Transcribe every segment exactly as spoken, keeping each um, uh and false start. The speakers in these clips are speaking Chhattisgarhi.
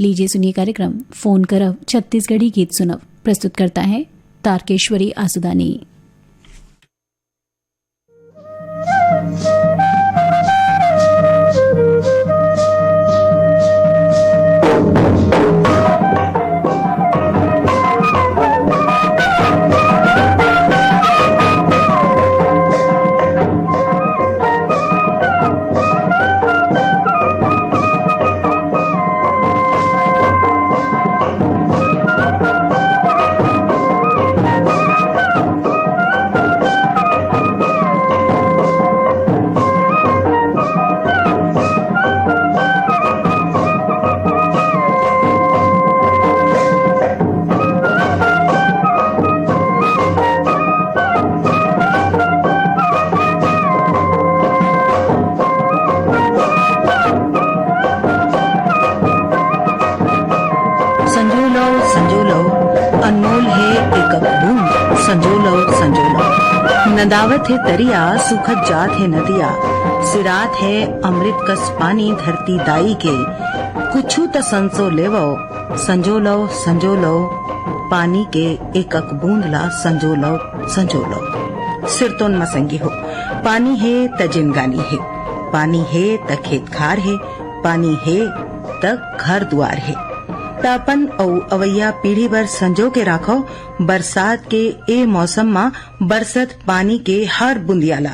लीजिए सुनिए कार्यक्रम फोन करव छत्तीसगढ़ी गीत सुनव। प्रस्तुतकर्ता है तारकेश्वरी आसुदानी। संजो लव, संजो लव, अनमोल हे एकक बूंद। संजो लव, संजो लव, नंदावत हे तरिया, सूखत जात हे नदिया। सिरात हे अमृत कस पानी धरती दाई के। कुछु त संसो लेवव, संजो लव, संजो लव, पानी के एकक बूंद ला संजो लव, संजो लव। सिरतोन म संगी हो, पानी हे त जिनगानी हे, पानी हे त खेत खार हे, पानी हे त घर दुआर हे। त अपन अउ अवइया पीढ़ी बर संजो के राखव बरसात के ए मौसम म बरसत पानी के हर बूंदिया ला।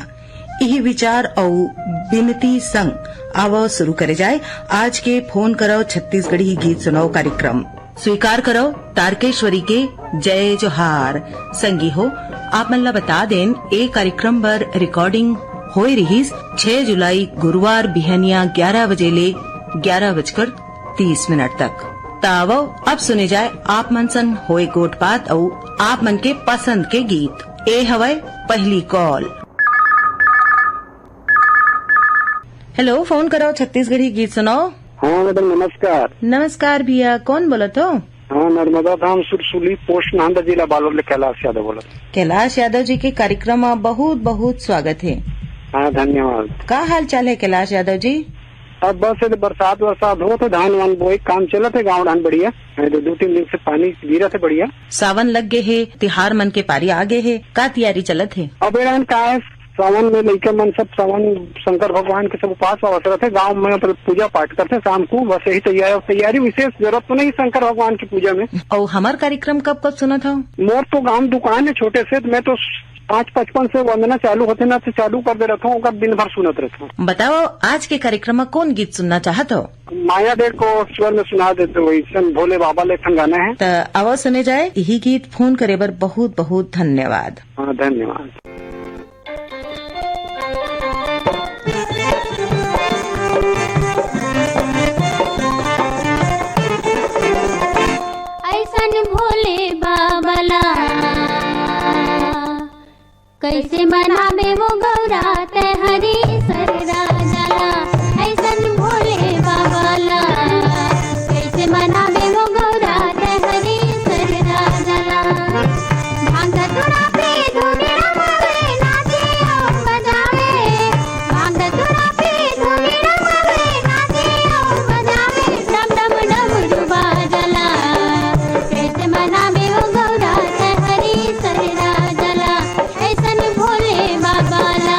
इही विचार अउ बिनती संग आवव शुरू करे जाए आज के फोन करव छत्तीसगढ़ी गीत सुनव कार्यक्रम। स्वीकार करव तारकेश्वरी के जय जोहार। संगी हो, आप मन ला बता देन, ए कार्यक्रम बर रिकॉर्डिंग होए रिहिस छह जुलाई गुरुवार बिहनिया ग्यारह बजे ले ग्यारह बजकर तीस मिनट तक। त आवव, अब सुने जाए आप मन संग होए गोठ बात अउ आप मन के पसंद के गीत। ए हवय पहली कॉल। हेलो, फोन करव छत्तीसगढ़ी गीत सुनव। हाँ मैडम, नमस्कार। नमस्कार भैया, कौन बोलत हो? हाँ, नर्मदा धाम सुरसुली पोस्ट नांदा, जिला बालोद ले कैलाश यादव बोलत। कैलाश यादव जी के कार्यक्रम में बहुत बहुत स्वागत है। हाँ, धन्यवाद। का हाल चाल है कैलाश यादव जी? अब बस ये बरसात वरसात हो तो धान वान बोए काम चलत है, गाँव धान बढ़िया है, तो दो तीन दिन से पानी गिरत है बढ़िया। सावन लग गए है, तिहार मन के पारी आ गए है, का तैयारी चलत है? अब ये रहन का है, सावन में लइका मन सब सावन शंकर भगवान के सब उपास वावस रहते, गांव में मतलब पूजा पाठ करते शाम को, बस यही तैयारी। तैयारी विशेष जरूरत तो नहीं शंकर भगवान की पूजा में। और हमार कार्यक्रम कब कब सुनत हो? मोर तो गांव दुकान है छोटे से, तो मैं तो पाँच पचपन से वंदना चालू होते ना, तो चालू कर दे रहता हूँ, ओकर दिन भर सुनत रहता हूँ। बताओ, आज के कार्यक्रम में कौन गीत सुनना चाहत हो? माया डेर को स्वर में सुना देते हो, ऐसन भोले बाबा ले एक ठन गाना है। त आवा सुने जाए यही गीत। फोन करे बर बहुत बहुत धन्यवाद। हाँ, धन्यवाद। ऐसन भोले बाबा ला कैसे मनाबे वो गौरा तैं हरी सर राजा ला। ऐसन भोले बाबा ला कैसे मनाबे वो गौरा तैं हरी सर राजा ला। भांग धतूरा पे धूनी रमावे, नाचे और बजावे। भांग धतूरा पे धूनी रमावे, नाचे और बजावे। डम डम डमरू बाजला, कैसे मनाबे वो गौरा तैं हरी सर राजा ला। ऐसन भोले बाबा ला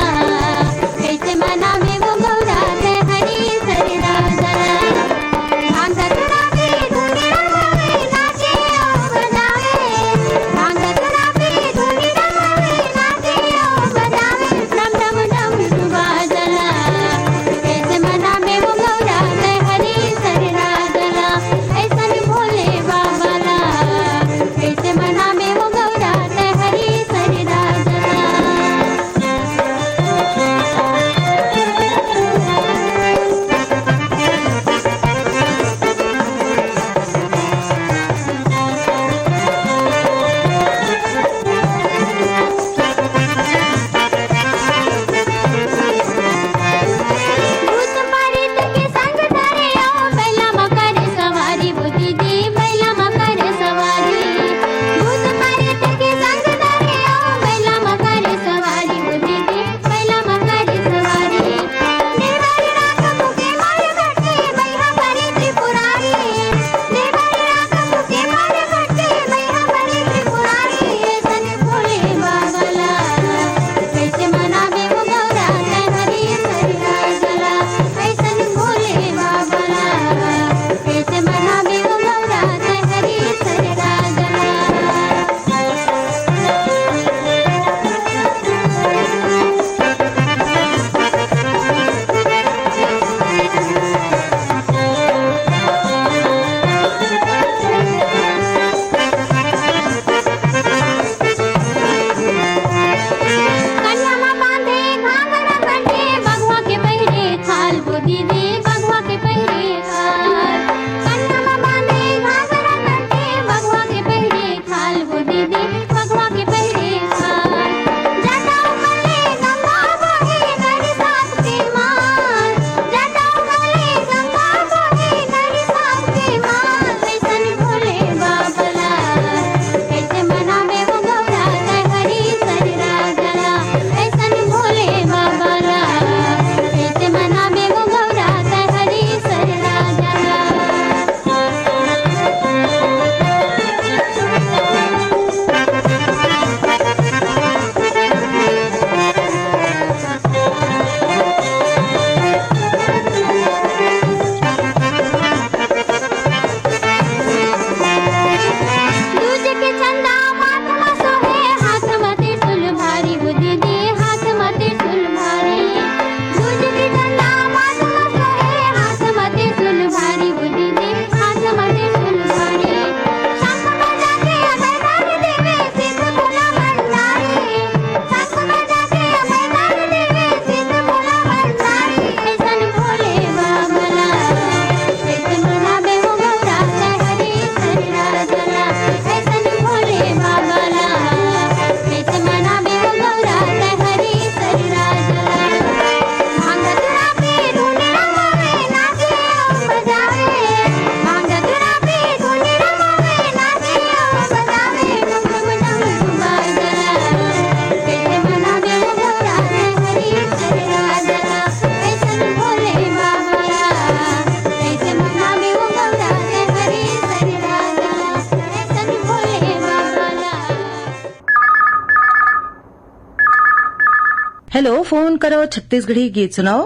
हेलो, फोन करो छत्तीसगढ़ी गीत सुनाओ।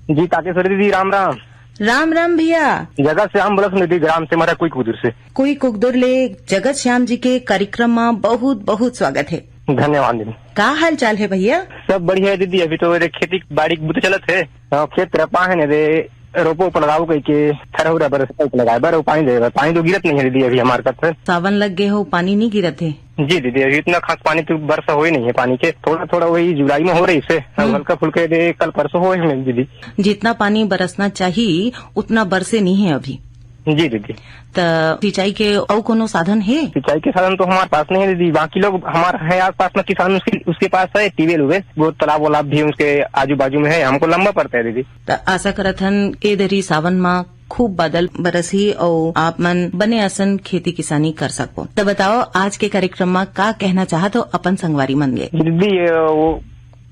जी, ताकेश्वरी दीदी, राम राम। राम राम भैया। जगत श्याम बोलत हूँ दीदी, ग्राम सेमरा, कोई कुदुर से। कोई कुकदुर ले जगत श्याम जी के कार्यक्रम में बहुत बहुत स्वागत है। धन्यवाद दीदी। का हाल चाल है भैया? सब बढ़िया है दीदी, अभी तो रे खेती बाड़ी के बुत चलत है। हाँ, खेत रपा है ने रे, रोपो उपलगाओ कह के, थरहुरा बर रोपो उपलगाए बर, पानी दे बर, पानी तो गिरत नहीं है दीदी अभी हमारे साथ। सावन लग गए हो, पानी नहीं गिरत है? जी दीदी, अभी इतना खास पानी तो वर्षा हो ही नहीं है पानी के, थोड़ा थोड़ा वही जुलाई में हो रही से, अब हम्म। हल्का फुल्का दे कल परसों हो है दीदी। जितना पानी बरसना चाहिए उतना बरसे नहीं है अभी। जी दीदी। त सिंचाई के अउ कोनो साधन हे? सिंचाई के साधन तो हमारे पास नहीं है दीदी, बाकी लोग हमारे हैं आसपास में किसान, उसके उसके पास है ट्यूबवेल हुए, वो तालाब वालाब भी उसके आजू बाजू में है, हमको लंबा पड़ता है दीदी। त आशा करत हन ए दरी सावन मा खूब बादल बरसही अउ आप मन बने असन खेती किसानी कर सकबो। त बताओ, आज के कार्यक्रम मा का कहना चाहत हो अपन संगवारी मन ले? दीदी, ये वो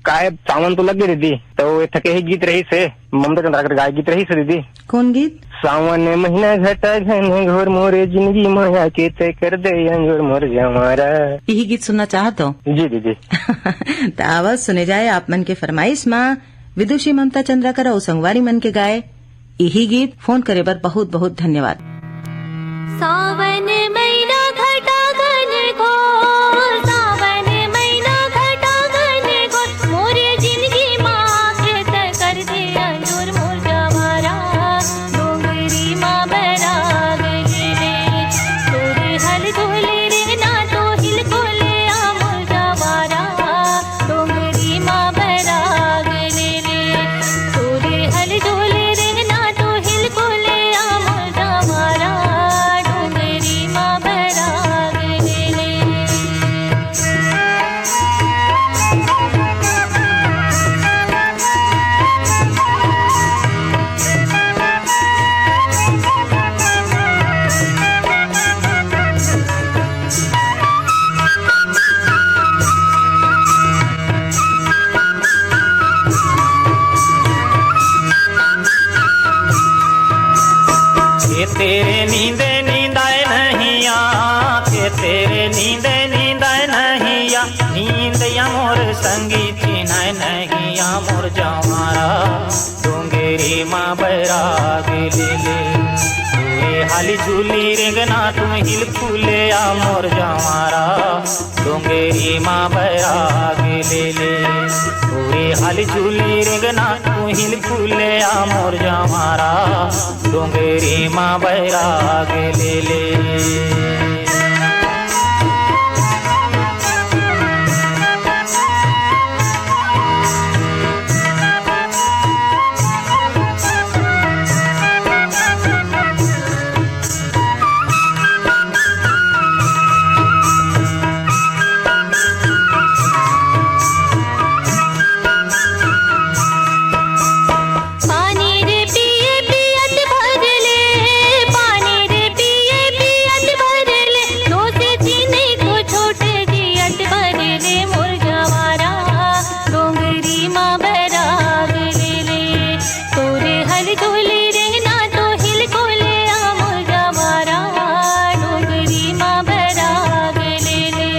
काय सावन तो लग गए दीदी, तो ये थके ही गीत रही से, ममता चंद्राकर गाय गीत रही से दीदी। कौन गीत? सावन महीना घटा घन घोर मोरे जिंदगी माया के तय कर दे अंजोर मोर जमारा। यही गीत सुनना चाहत हो? जी दीदी। त आवा सुने जाए आप मन के फरमाइश मा विदुषी ममता चंद्राकर अउ संगवारी मन के गाए यही गीत। फोन करे बर बहुत बहुत धन्यवाद। सावन महीना घटा घन घोर, सावन महीना घटा घन घोर, मोरे जिंदगी मा आफत कर दे अंजोर मोर जवारा, डोंगरी मा बराग ले ले, तोरे हल डोले रे ना तो हिल कोले आ मोर जवारा, डोंगरी मा बराग ले ले, तोरे हल डोले रे ना तो हिल कोले आ मोर जवारा, डोंगरी मा बराग ले ले। के तेरे नींदे नींदाय नहिया, के तेरे नींदे नींदाय नहिया, नींद या मोर संगी चिन्हाय नहिया मोर जवारा, डोंगरी मा बैराग ले ले। तोरे हाली झूली रेंगना तू हिल फूले आ मोर जवारा, डोंगरी मा बैराग ले ले। तोरे हाली झूली रेंगना तू हिल फूले आ मोर जवारा, डोंगरी मा बैराग ले ले। पानी रे पिए पियत भर ले, पानी रे पिए पियत भर ले, दोसे चिन्हई तो छोटे जियत भर ले, मोर जवारा डोंगरी मा बराग ले ले। तोरे हल झोली रेंगना तो हिल कोले आ मोर जवारा, डोंगरी मा बराग ले ले।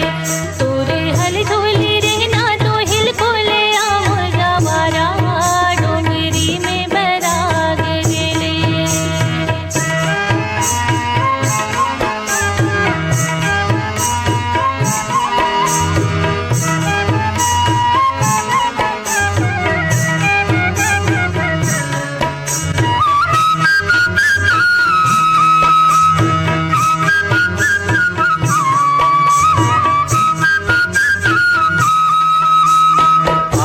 तोरे हल झोली रेंगना तो हिल कोले आ मोर जवारा, डोंगरी में बराग ले ले।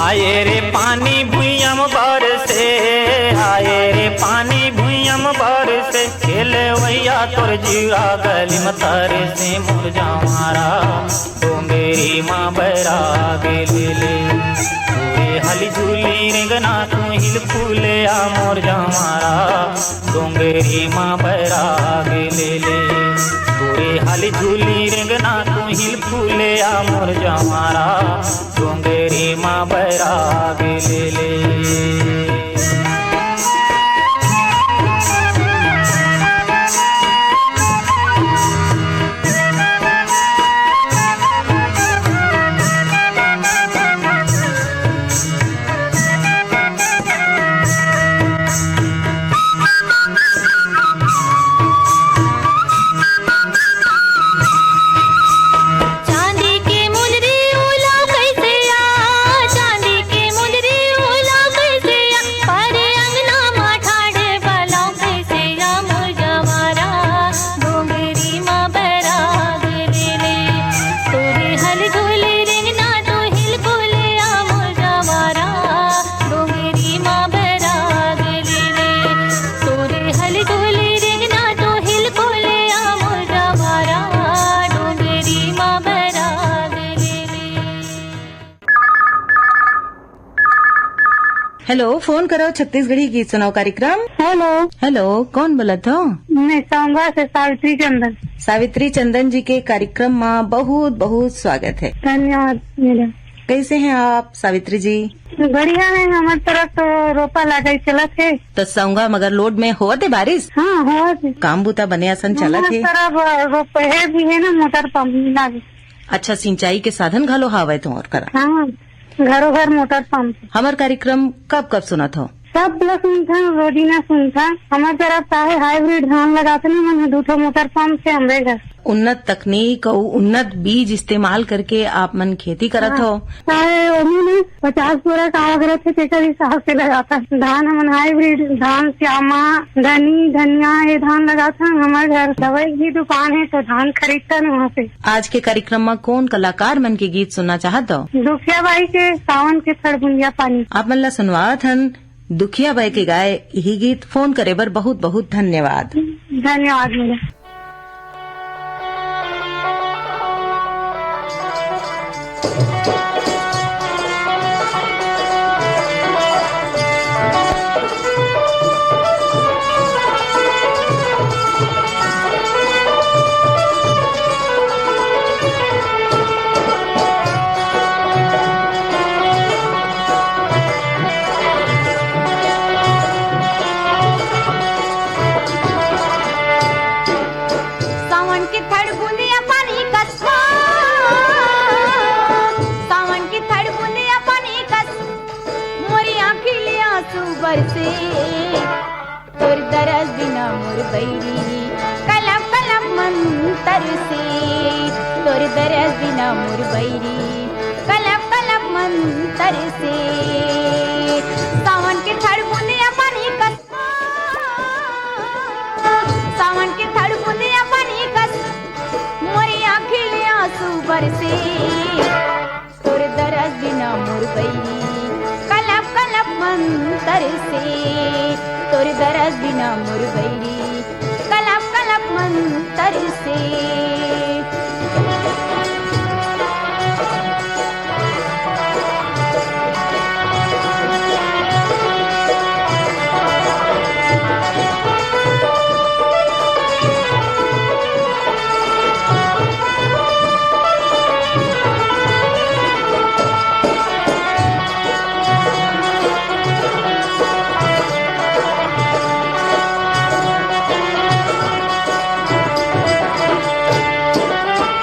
आए रे पानी भुइयम बरसे, आए रे पानी भुइयम बरसे, खेलवैया तोर जीरा गली में तरसे मोर जवारा। डोंगरी मा बराग ले ले। तोरे हाली झूली रेंगना तू हिल फूले आ मोर जवारा। डोंगरी मा बराग ले ले। तोरे हाली झूली रेंगना तू हिल फूले आ मोर जवारा। डोंगरी मा बराग ले ले। हेलो, फोन करो छत्तीसगढ़ी गीत सुनाओ कार्यक्रम। हेलो। हेलो, कौन बोलत हो? मैं सांगा से सावित्री चंदन। सावित्री चंदन जी के कार्यक्रम में बहुत बहुत स्वागत है। धन्यवाद मैडम। कैसे हैं आप सावित्री जी? बढ़िया है, हमारे तरफ तो रोपा लगाई चलत है। तो सौंगा मगर लोड में होवत है बारिश? हाँ, होवत है। काम बुता बने असन चलत हमारे है? तरफ रोपे है भी है ना, मोटर पंप ना भी। अच्छा, सिंचाई के साधन घलो हावय तुंहर करा? हाँ, घरों घर मोटर पंप। हमर कार्यक्रम कब कब सुनत हो? सब ल सुनथन, रोजीना सुनथन। हमर तरफ काहे हाइब्रिड धान लगाथन, मन ह दू ठो मोटर पंप से हमरे घर। उन्नत तकनीक अउ उन्नत बीज इस्तेमाल करके आप मन खेती करत हाँ। हो। काहे ओमे ने पचास बोरा का आवक रथे, तेकर हिसाब से लगाथन। धान हमन हाइब्रिड धान, श्यामा, धनी, धनिया, ये धान लगाथन। हमर घर दवाई की दुकान है, तो धान खरीदथन वहाँ से। आज के कार्यक्रम में कौन कलाकार मन के गीत सुनना चाहत हो? दुखिया बाई के सावन के थड़बुंदिया पानी। आप मन ला सुनवात हन दुखिया बाई के गाए यही गीत। फोन करे बर बहुत बहुत धन्यवाद। धन्यवाद मैडम। सावन के थड़ बूंदिया पानी कस, सावन के थड़ बूंदिया पानी कस, मोरी आँखी ले आंसू बरसे। तोर दरस बिना मोर बैरी, कलप कलप मन तरसे। तोर दरस बिना मोर बैरी, कलप कलप मन तरसे। सावन के थड़ बूंदिया पानी कस, सावन के थड़ बूंदिया पानी कस, मोरी आँखी ले आंसू बरसे। तोर दरस बिना मोर बैरी, कलप कलप मन तरसे। तोर दरस बिना मोर बैरी, कलप कलप मन तरसे।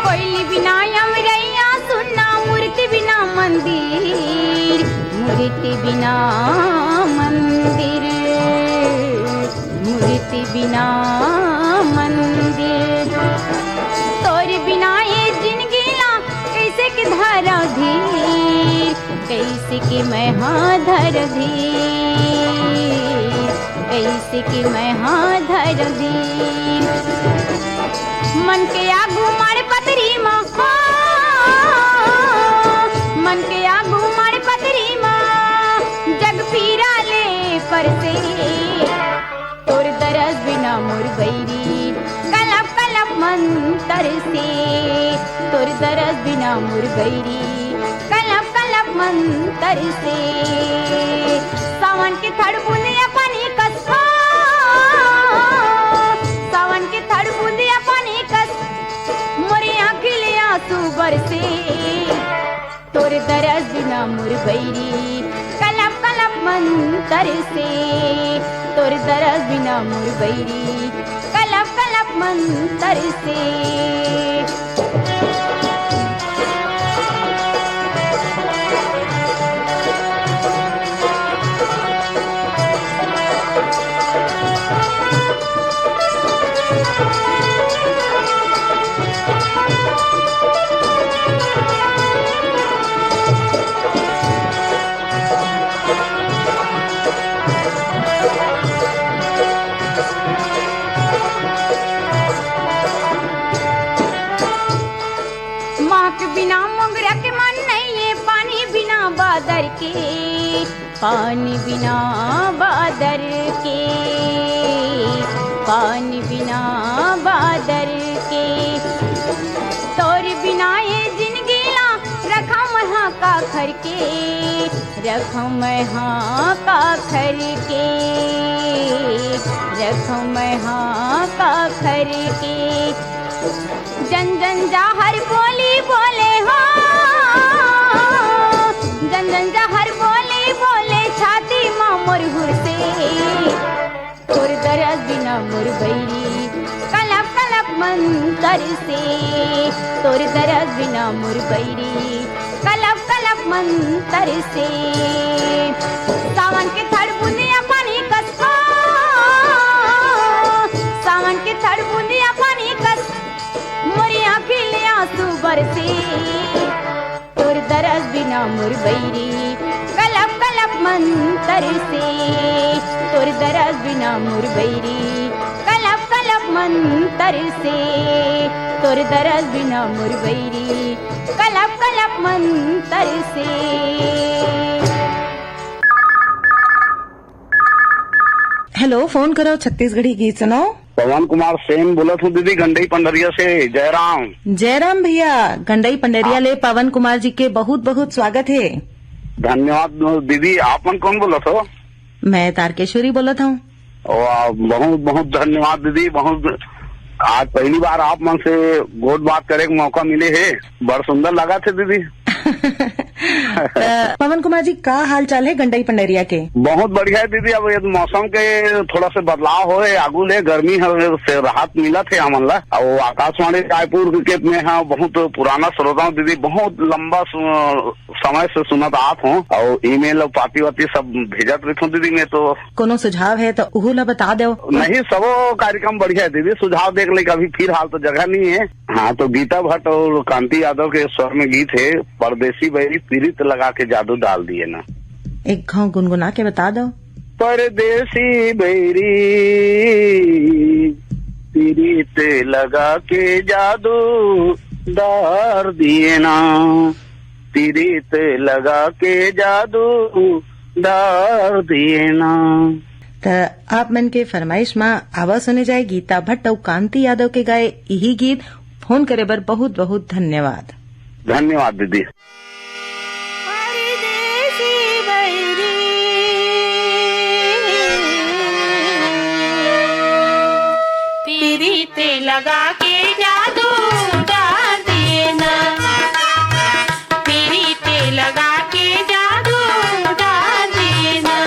कोयली बिना अमरैया सुन्ना, मूर्ति बिना मंदिर, मूर्ति बिना मंदिर, मूर्ति बिना मंदिर। तोर बिना ये जिनगी ला कैसे के धरा धीर, कैसे के मैं हा धर धीर, कैसे के मैं हा धर धीर। मन के आगू माड़ पतरी मा, मन के आगू माड़ पतरी मा, जग पीरा ले परसे। तोर दरस बिना मोर बैरी, कलप कलप मन तरसे। तोर दरस बिना मोर बैरी, कलप कलप मन तरसे। सावन के थड़ बूंदिया पानी कस, सावन के थड़ बूंदिया पानी कस, मोरे आँखी ले आंसू बरसे। तोर दरस बिना मोर बैरी, कलप कलप मन तरसे। तोर दरस बिना मोर बैरी, कलप कलप मन तरसे। माँ के बिना मोंगरा के मन नहीं है, पानी बिना बादर के, पानी बिना बादर के, पानी बिना बादर के। तोर बिना ये जिनगी ला रखा महा का करके रखौं मैं हाँका खरके, रखौं मैं हाँका खरके। जन जन जाहर बोली बोले हो, जन जन जाहर बोली बोले छाती मा मोर हुरसे। तोर दरस बिना मोर बइरी कलप कलप मन तरसे। तोर दरस बिना मोर बइरी कलप कलप मन तरसे। सावन के थड़ बुंदिया पानी कस ओ, सावन के थड़ बुंदिया पानी कस मोरी आँखी ले आँसू बरसे। तोर दरस बिना मोर बइरी कलप कलप मन तरसे। तोर दरस बिना मोर बइरी कलप कलप मन तरसे। तोर दरस बिना मोर बइरी कलप कलप मन तरसे। हेलो, फोन करो छत्तीसगढ़ी गीत सुनाओ। पवन कुमार सेन बोलत हूँ दीदी, गंडई पंडरिया से। जयराम। जयराम भैया, गंडई पंडरिया ले पवन कुमार जी के बहुत बहुत स्वागत है। धन्यवाद दीदी। आप मन कौन बोलत हो? मैं तारकेश्वरी बोलत हूँ। वाह, बहुत बहुत धन्यवाद दीदी। बहुत, आज पहली बार आप मन से गोठ बात करे के मौका मिले हे, बड़ सुंदर लगा थे दीदी। त पवन कुमार जी, का हाल चाल है गंडई पंडरिया के? बहुत बढ़िया है दीदी। अब ये मौसम के थोड़ा से बदलाव होए, आगू ले गर्मी ह-, से राहत मिलत हे हमन ला। अउ आकाशवाणी रायपुर के मैं ह बहुत पुराना श्रोता हूँ दीदी, बहुत लंबा सु-, समय से सुनत आत हूँ, अउ ईमेल अउ पाती वाती सब भेजत रहिथों दीदी मैं तो। कोनो सुझाव है त उहू ला बता देव। नहीं, सबो कार्यक्रम बढ़िया है दीदी, सुझाव देख ले, अभी फिलहाल तो जगह नहीं है। हाँ, तो गीता भट्ट और कांति यादव के स्वर में गीत है, परदेसी बैरी पीरित लगा के जादू डार दिए ना। एक घाव गुनगुना के बता दो। परदेसी बैरी पीरित लगा के जादू डार दिए ना, पीरित लगा के जादू डार दिए ना। त आप मन के फरमाइश मा आवा सुने जाए गीता भट्ट अउ कांति यादव के गाए इही गीत। फोन करे बर बहुत बहुत धन्यवाद। धन्यवाद दीदी। परदेसी बैरी, पीरित लगा के जादू डार देना। पीरित लगा के जादू डार देना।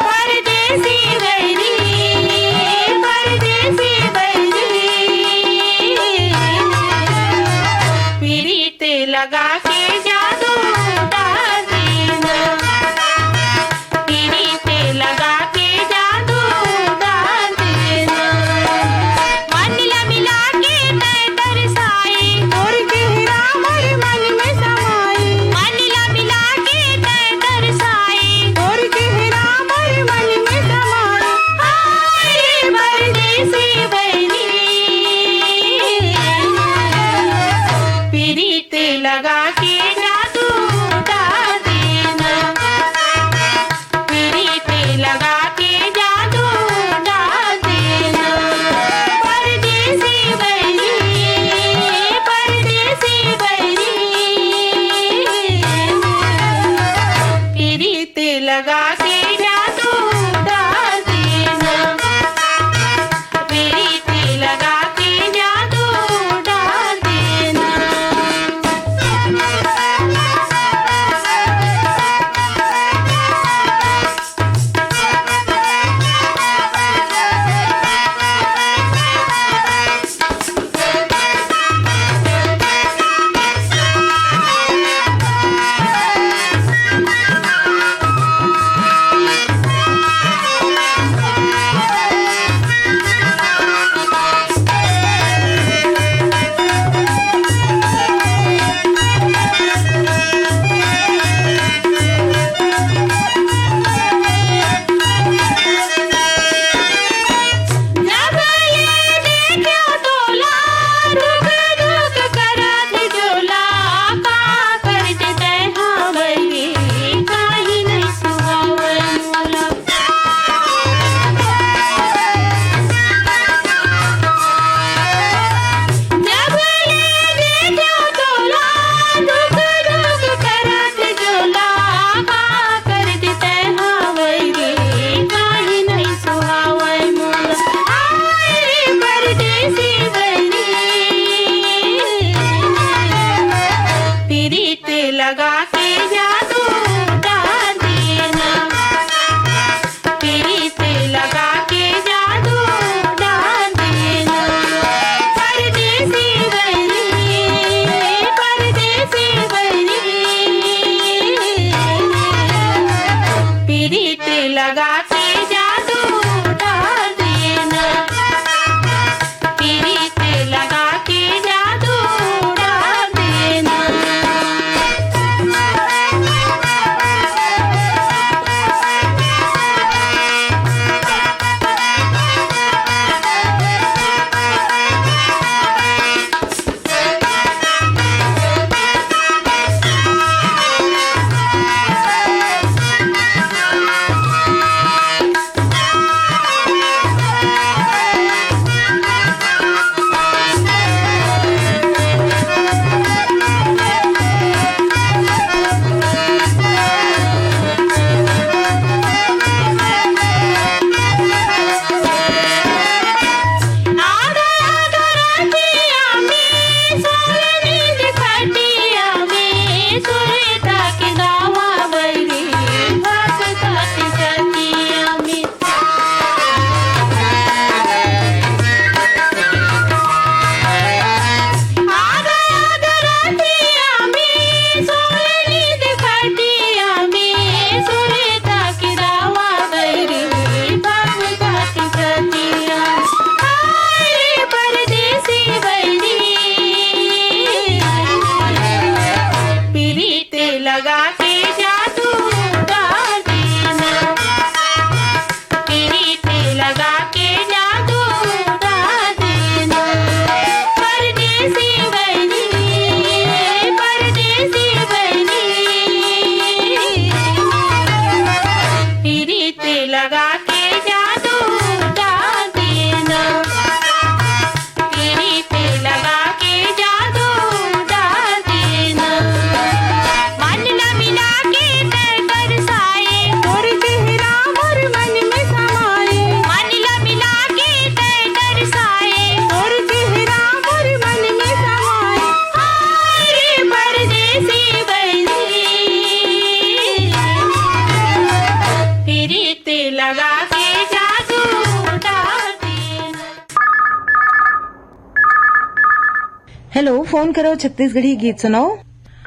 परदेसी बैरी, परदेसी बैरी, पीरित लगा के जादू डार देना। पीरित लगा के जादू डार देना। मन ला मिला के तैं तरसाए, तोर गहरा मोर मन में समाए। मन ला मिला के तैं तरसाए, तोर गहरा मोर मन में समाए। हाय रे परदेसी बैरी, पीरित लगा के हेलो, फोन करो छत्तीसगढ़ी गीत सुनाओ।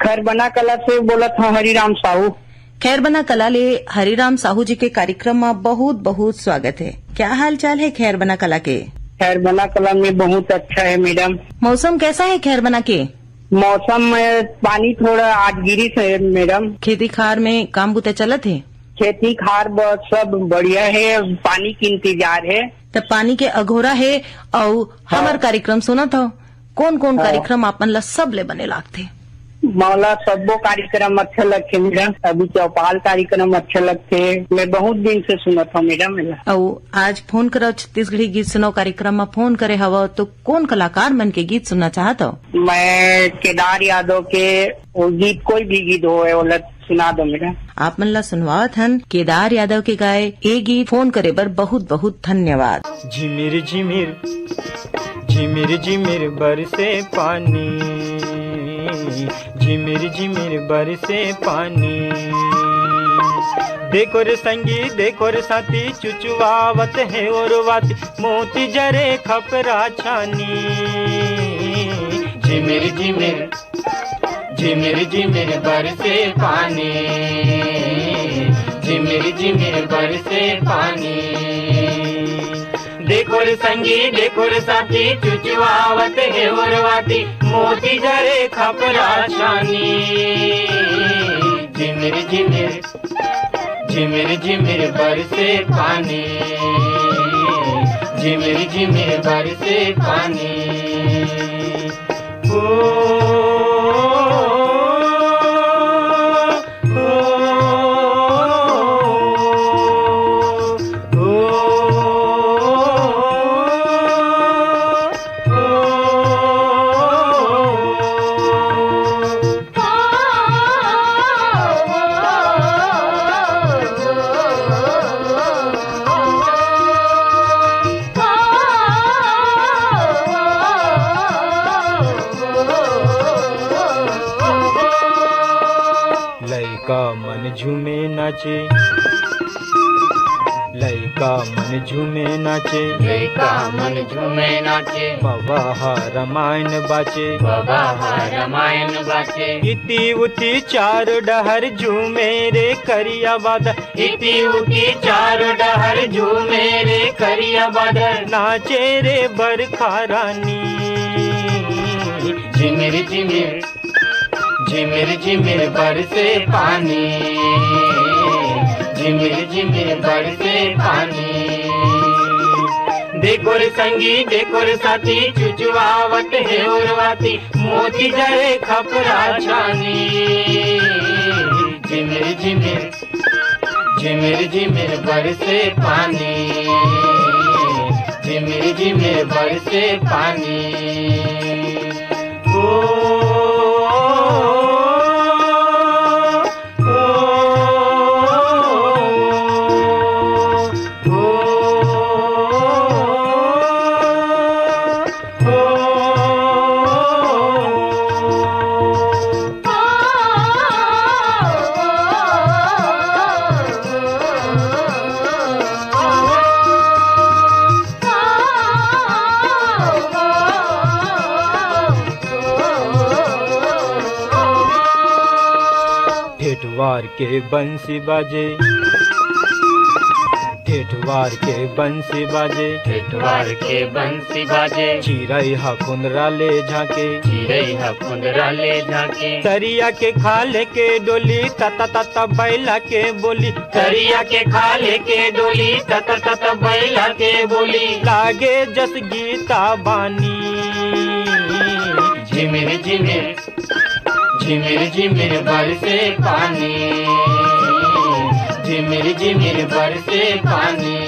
खैरबना कला से बोलत हूँ, हरिराम साहू। खैरबना कला ले हरिराम साहू जी के कार्यक्रम में बहुत बहुत स्वागत है। क्या हाल चाल है खैरबना कला के? खैरबना कला में बहुत अच्छा है मैडम। मौसम कैसा है खैरबना के? मौसम में पानी थोड़ा आज गिरी से है मैडम। खेती खार में काम बुता चलत है? खेती खार ब-, सब बढ़िया है, पानी के इंतजार है। त पानी के अघोरा है। अउ हमर हाँ। कार्यक्रम सुनत हो, कौन कौन हाँ। कार्यक्रम आपन ला सबले बने लागथे? मोला सब्बो कार्यक्रम अच्छा लगथे मैडम। अभी चौपाल कार्यक्रम अच्छा लगथे, मैं बहुत दिन से सुनत हूँ मैडम एला। अउ आज फोन करव छत्तीसगढ़ी गीत सुनाओ कार्यक्रम में फोन करे हवव तो कौन कलाकार मन के गीत सुनना चाहत हो? मैं केदार यादव के वो गीत, कोई भी गीत हो, ओला सुना दो मैडम। आप मन ला सुनवावत हन केदार यादव के गाए ए गीत। फोन करे बर बहुत बहुत धन्यवाद। झिमिर झिमिर, झिमिर झिमिर बरसे पानी, झिमिर झिमिर बरसे पानी। देखो रे संगी, देखो रे साथी, चुचुआवत हे ओरवाती, मोती जरे खपरा छानी। झिमिर झिमिर, झिमिर झिमिर बरसे पानी, झिमिर झिमिर बरसे पानी। देखो रे संगी, देखो रे साथी, चुचुआवत हे ओरवाती, मोती जरे खपरा छानी। झिमिर झिमिर, झिमिर झिमिर बरसे पानी, झिमिर झिमिर बरसे पानी। ओ, ओ, ओ, ओ, लइका मन झूमे नाचे, लइका मन झूमे नाचे, लइका मन झूमे नाचे। बबा ह रामायण बाचे, बबा ह रामायण बाचे। इति उति चार डहर झूमे रे करिया बादर, इति उति चार डहर झूमे रे करिया बादर, नाचे रे बरखा रानी। झिमिर झिमिर, झिमिर झिमिर बरसे पानी, झिमिर झिमिर बरसे पानी। देखो रे संगी, देखो रे साथी, चुचुआवत हे ओरवाती, मोती जरे खपरा छानी। झिमिर झिमिर, झिमिर झिमिर बरसे पानी, झिमिर झिमिर बरसे पानी। ओ, ओ, ओ, ओ, ओ। ठेठवार के बंसी बाजे, ठेठवार के बंसी बाजे, ठेठवार के बंसी बाजे। चिरई ह कुंदरा ले झांके, चिरई ह कुंदरा ले झांके। तरिया के खाले के डोली, तत तत बैला के बोली, तरिया के खाले के डोली, तत तत बैला के बोली। लागे जस गीता बानी। झिमिर झिमिर, झिमिर झिमिर बरसे पानी, झिमिर झिमिर बरसे पानी।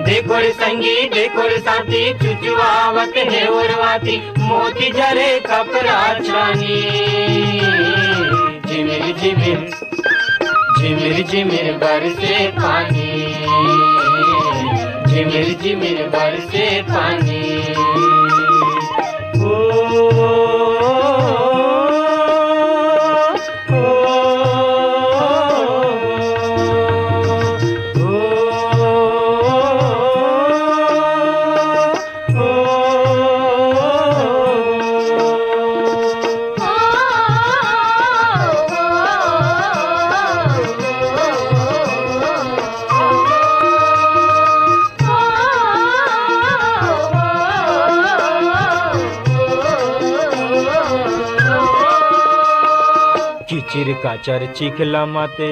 देखो रे संगी, देखो रे साथी, चुचुआवत हे ओरवाती, मोती जरे खपरा छानी। झिमिर झिमिर, झिमिर झिमिर बरसे पानी, झिमिर झिमिर बरसे पानी। ओ, ओ, ओ, चिरकाचर चिखला माते,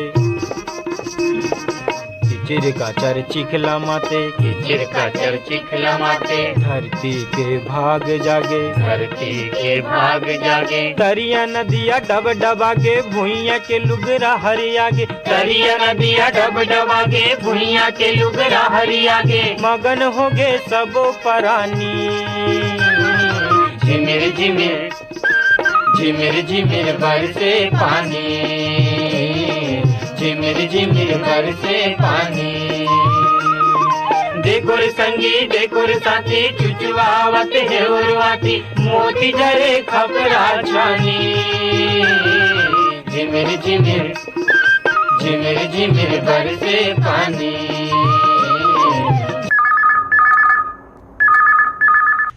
चिरकाचर चिखला माते, चिरकाचर चिखला माते। धरती के भाग जागे, धरती के भाग जागे। तरिया नदिया डब डबागे, भुइयां के लुगरा हरियागे। तरिया नदिया डब डबागे, भुइयां के लुगरा हरियागे। मगन होगे सबो परानी। झिमिर झिमिर, झिमिर झिमिर बरसे पानी, झिमिर झिमिर बरसे पानी। देखो रे संगी, देखो रे साथी, चुचुआवत हे उर्वाती, मोती झरे खपरा छानी। झिमिर झिमिर, झिमिर झिमिर बरसे पानी।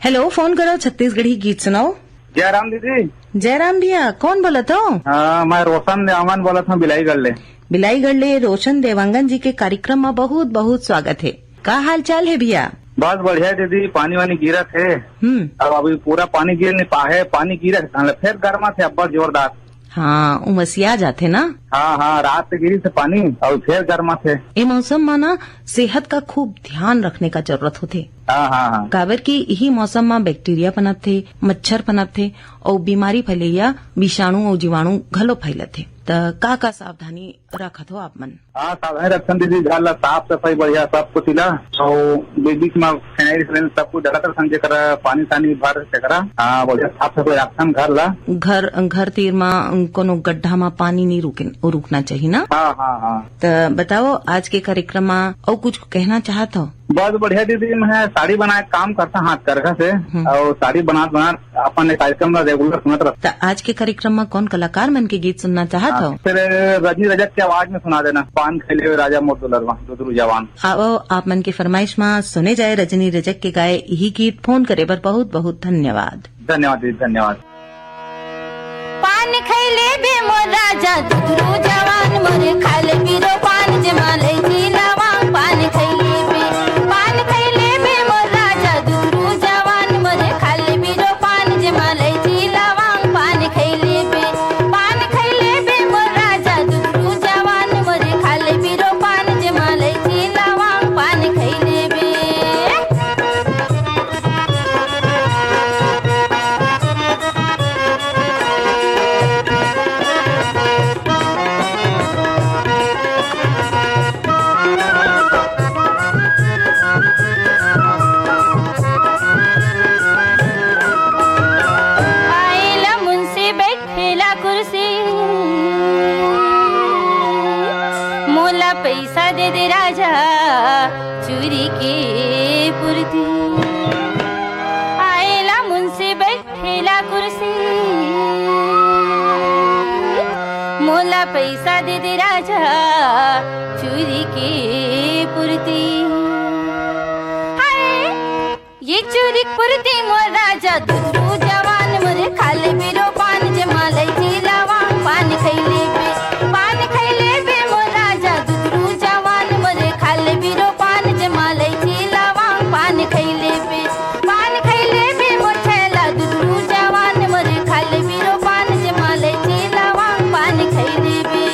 हेलो, फोन करो, छत्तीसगढ़ी गीत सुनाओ। जयराम दीदी। जयराम भैया, कौन बोलत हो? हाँ, मैं रोशन देवांगन बोलत हूँ, बिलाईगढ़ ले। बिलाईगढ़ ले रोशन देवांगन जी के कार्यक्रम में बहुत बहुत स्वागत है। का हाल चाल है भैया? बस बढ़िया दीदी, पानी वानी गिरत है। हम्म। अब अभी पूरा पानी गिर नहीं पाए, पानी गिरत है, फिर गर्मा थे अब्बड़ जोरदार। हाँ, उमसिया जाथे ना। हाँ, हाँ, रात से गिरी से पानी और फिर गर्मा थे। ए मौसम में ना सेहत का खूब ध्यान रखने का जरूरत होथे। हाँ, हाँ, हाँ। काबर कि इही मौसम में बैक्टीरिया पनपथे, मच्छर पनपथे और बीमारी फैलैया विषाणु और जीवाणु घलो फैलथे। त का का सावधानी रखत हो आप मन? हाँ, सावधानी रखथन दीदी, घर ला साफ सफाई बढ़िया सब कुछ ला, और बीच बीच में फिनाइल सिनाइल सब कुछ डालत रखथन, जेकर पानी सानी भर तेकरा। हाँ, बढ़िया साफ सफाई रखथन घर ला। घर, घर तीर मा कोनो गड्ढा मा पानी नहीं रुके, रुकना चाहिए ना? हाँ, हाँ, हाँ। त बताओ, आज के कार्यक्रम मा अउ कुछ कहना चाहत हो? बहुत बढ़िया दीदी, मैं साड़ी बनाए काम करता हाथ करघा से, हम्म। और साड़ी बनात बनात अपन एक कार्यक्रम ला रेगुलर सुनत रहता। त आज के कार्यक्रम में कौन कलाकार मन के गीत सुनना चाहत हो? फिर रजनी रजक के आवाज में सुना देना, पान खैले हुए राजा मोर दुलरवा, दुदरू जवान। आओ, आप मन के फरमाइश में सुने जाए रजनी रजक के गाए यही गीत। फोन करे बर बहुत बहुत धन्यवाद। धन्यवाद दीदी, धन्यवाद। पान खैले बे मोर राजा, दुदरू जवान मोरे, खाले बिरो पान जेमा लैची लवांग। पान खैले बे, पान खैले बे मोर राजा, दुदरू जवान मोरे, खाले बिरो पान जेमा लैची लवांग। पान खैले बे, पान खैले बे मोर राजा, दुदरू जवान मोरे, खाले बिरो पान जेमा लैची लवांग। पान खैले बे। आइला मुंशी बैठेला कुर्सी, मोला पैसा दे दे राजा, चूरी के पुरती। आइला मुंशी बैठेला कुर्सी, मोला पैसा दे दे राजा, चूरी के पुरती। हाय, ये चूरी पुरती मोर राजा, दुदरू जवान मोरे, खाले बिरो पान जेमा लैची लवांग। पान खैले बे, पान खैले बे मोर राजा, दुदरू जवान मोरे, खाले बिरो पान जेमा लैची लवांग। पान खैले बे, पान खैले बे मोर छैला, दुदरू जवान मोरे, खाले बिरो पान जेमा लैची लवांग। पान खैले बे।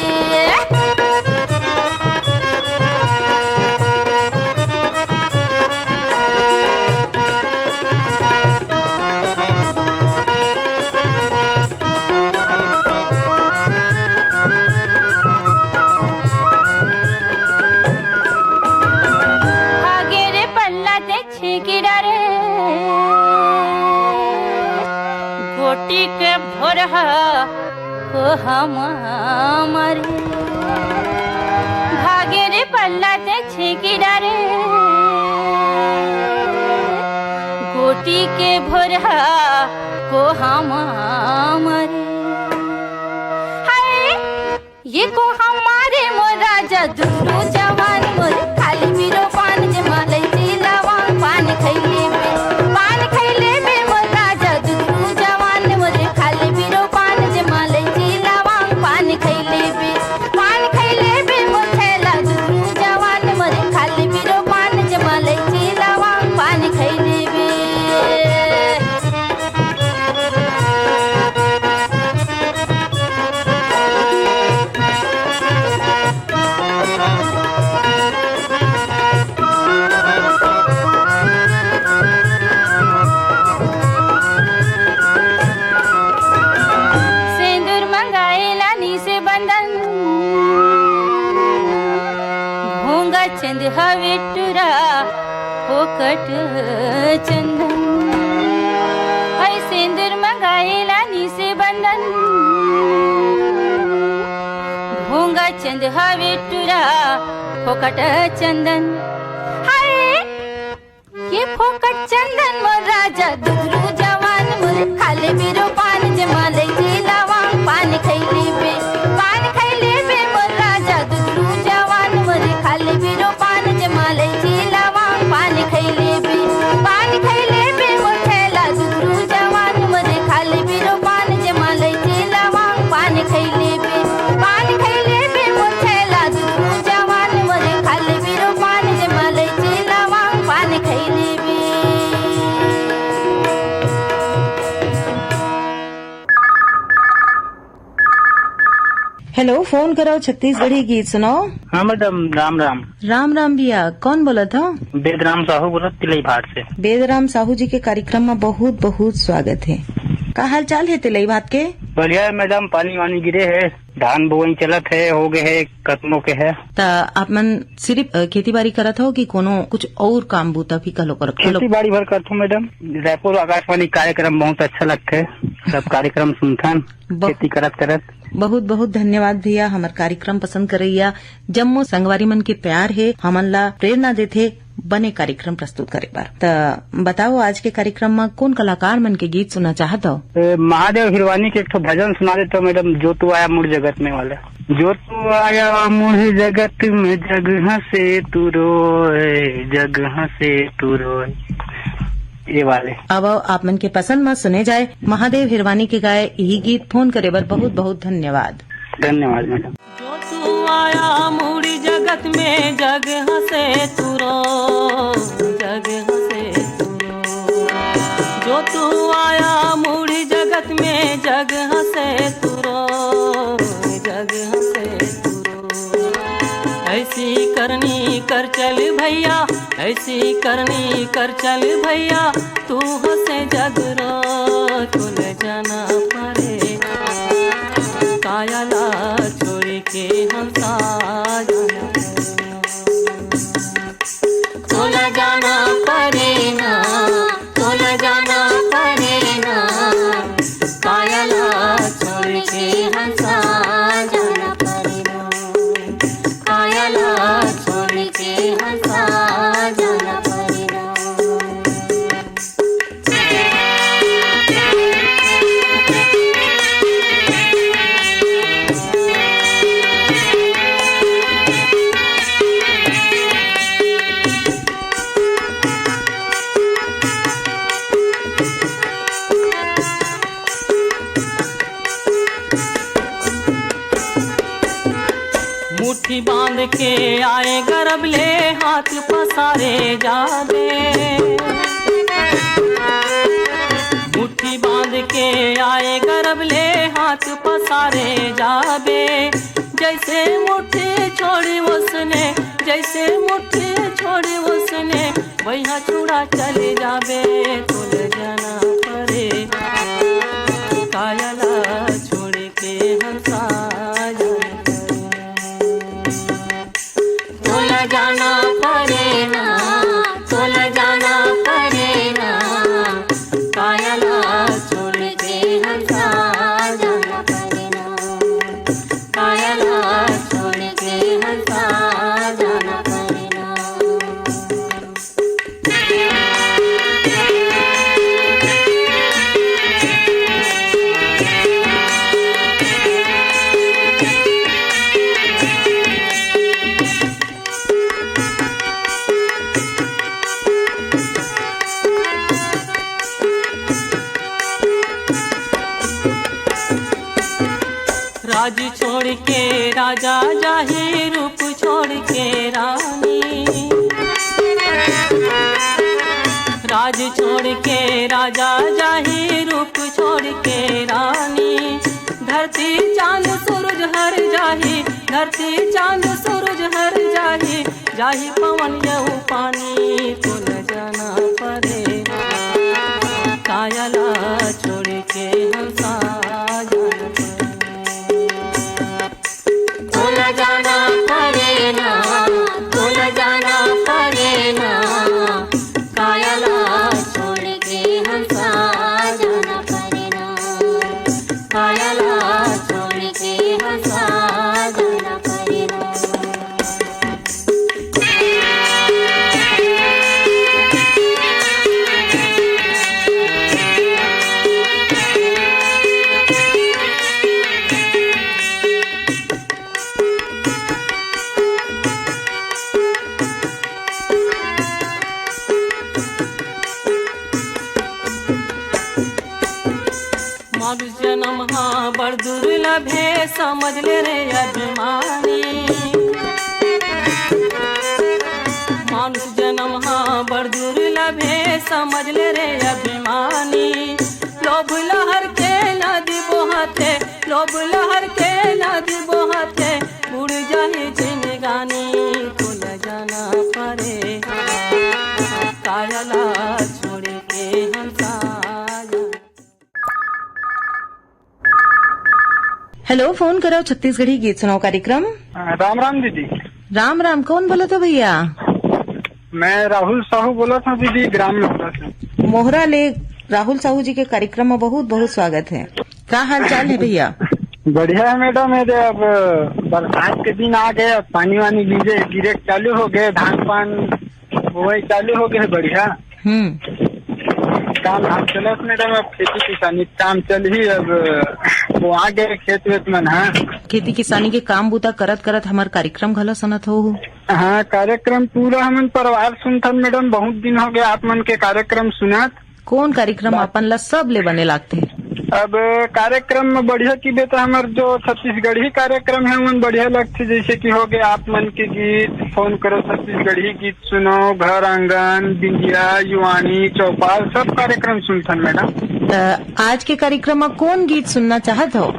भागे रे पल्ला ते छेंकी डारे, गोटी के भोरहा कोहा मारे। भागे रे पल्ला ते छेंकी डारे, गोटी के भोरहा कोहा मारे। हाय, ये कोहा मारे मोर राजा, दुदरू जवान मोर, खाले बिरो पान जेमा लैची लवांग। पान खैले बे, पान खैले बे मोर राजा, दुदरू जवान मोर, खाले बिरो पान जेमा लैची लवांग। पान खैले बे, पान खैले बे मोर छैला, दुदरू जवान मोर, खाले बिरो पान जेमा लैची लवांग। पान खैले बे। हवे टुरा फोकट चंदन, ऐ सिंदूर मंगाए लानी से बंदन। भोंगा चंद हवे टुरा फोकट चंदन। हाय, ये फोकट चंदन मोर राजा दुधरू जवान मोर, खाले बिरो पान जमा लैची लवांग पान खैले बे, पान खैले बे मोर राजा दुधरू जवान मोर, खाले बिरो पान जमा लैची लवांग पान खैले बे, पान खैले बे मोर छैला दुधरू जवान मोर, खाले बिरो पान जमा लैची लवांग पान खैले बे, पान खैले बे मोर छैला दुधरू जवान मोर, खाले बिरो पान जमा लैची लवांग पान खैले बे। हेलो, फोन करो छत्तीसगढ़ी गीत सुनाओ। हाँ मैडम, राम राम। राम राम भैया, कौन बोलत हो? बेदराम साहू बोलत, तिलई भाट से। बेदराम साहू जी के कार्यक्रम में बहुत बहुत स्वागत है। का हाल चाल है तिलई भाट के? बढ़िया है मैडम, पानी वानी गिरे है, धान बोवई चलत है, हो गए है, खत्मों के है। त आप मन सिर्फ, अ, खेती बाड़ी करत हो कि कोनो कुछ और काम बूता भी कलो करत हो? खेती बाड़ी भर करथो मैडम। रायपुर आकाशवाणी कार्यक्रम बहुत अच्छा लगथे, सब कार्यक्रम सुनथन, बहुत खेती करत करत। बहुत बहुत धन्यवाद भैया, हमर कार्यक्रम पसंद करैया जम्मो संगवारी मन के प्यार हे, हमन ला प्रेरणा देथे बने कार्यक्रम प्रस्तुत करे बर। त बताओ, आज के कार्यक्रम म कोन कलाकार मन के गीत सुनना चाहत हो? ए, महादेव हिरवानी के एक ठो भजन सुना देते हो मैडम, जो तू आया मुड़ जगत में वाला। जो तू आया मुड़ जगत में, जग हंसे तू रोए, जग हंसे तू रोए, ये वाले। अब आओ, आप मन के पसंद म सुने जाए महादेव हिरवानी के गाए यही गीत। फोन करे बर बहुत बहुत धन्यवाद। धन्यवाद मैडम। जो तू आया मुड़ी जगत में, जग हंसे तू रो, जग हंसे तू रो। जो तू आया मुड़ी जगत में, जग हंसे तू रो, जग हंसे तू रो। ऐसी करनी कर चल भैया, ऐसी करनी कर चल भैया, तू हंसे जग रो, तू ले जाना पड़े। कायला छोड़ के हंसा जाना पड़े। तोला जाना पड़े ना, तोला जाना पड़े ना। कायला छोड़ के हंसा जाना पड़े ना। कायला छोड़ के हंसा जाना पड़े ना। मुट्ठी बांध के आए गरब ले, हाथ पसारे जाबे। मुट्ठी बांध के आए गरब ले, हाथ पसारे जाबे। जैसे मुट्ठी छोड़ी उसने, जैसे मुट्ठी छोड़ी उसने, वैहा छुड़ा चले जाबे। तोला जाना पड़े, कायला छोड़ के हंसा जाना पड़े। तोला जाना पड़े ना, तोला जाना पड़े ना। कायला छोड़ के हंसा जाना पड़े ना। कायला छोड़ के हंसा जाना पड़े ना। राज छोड़ के राजा जाही, रूप छोड़ के रानी। राज छोड़ के राजा जाही, रूप छोड़ के रानी। धरती चांद सूरज हर जाही, धरती चांद सूरज हर जाही। जाही पवन यऊ पानी, तोला जाना पड़े। कायला छोड़ के हंसा जाना पड़े। तोला जाना पड़े ना, तोला जाना हाँ, बड़ दुर्लभ हे, समझ ले रे अभिमानी। मानुष जन्म हाँ, बड़ दुर्लभ हे, समझ ले रे अभिमानी। लोभ लहर के नदी बोहथे, लोभ लहर के नदी बोहथे, बुड़ जाही जिनगानी। तोला जाना परे हाँ, काया ला छोड़ के हम साया। हेलो, फोन करव छत्तीसगढ़ी गीत सुनाव कार्यक्रम। राम राम दीदी। राम राम, कौन बोलत हो भैया? मैं राहुल साहू बोलत हूँ दीदी, ग्राम मोहरा से। मोहरा ले राहुल साहू जी के कार्यक्रम में बहुत बहुत स्वागत है। का हाल चाल है भैया? बढ़िया है मैडम। ये दे अब बरसात के दिन आ गए, अब पानी वानी लीजे गिरे चालू हो गए, धान पान बुआई चालू हो गए, बढ़िया। हम्म। काम धाम चलत मैडम, अब खेती किसानी काम चलही। अब वो आ गए खेत वेत मन। हाँ, खेती किसानी के काम बूता करत करत हमार कार्यक्रम घलो सुनत हो। हाँ, कार्यक्रम पूरा हमन परिवार सुनथन मैडम, बहुत दिन हो गए आप मन के कार्यक्रम सुनत। कौन कार्यक्रम बा- आपन ला सबले बने लागथे? अब कार्यक्रम में बढ़िया की बेटा हमार जो छत्तीसगढ़ी कार्यक्रम है उन बढ़िया लगथे, जैसे कि हो गए आप मन के गीत, फोन करो छत्तीसगढ़ी गीत सुनो, घर आंगन, बिंदिया, युवानी, चौपाल, सब कार्यक्रम सुनथन मैडम। त आज के कार्यक्रम में कौन गीत सुनना चाहत हो?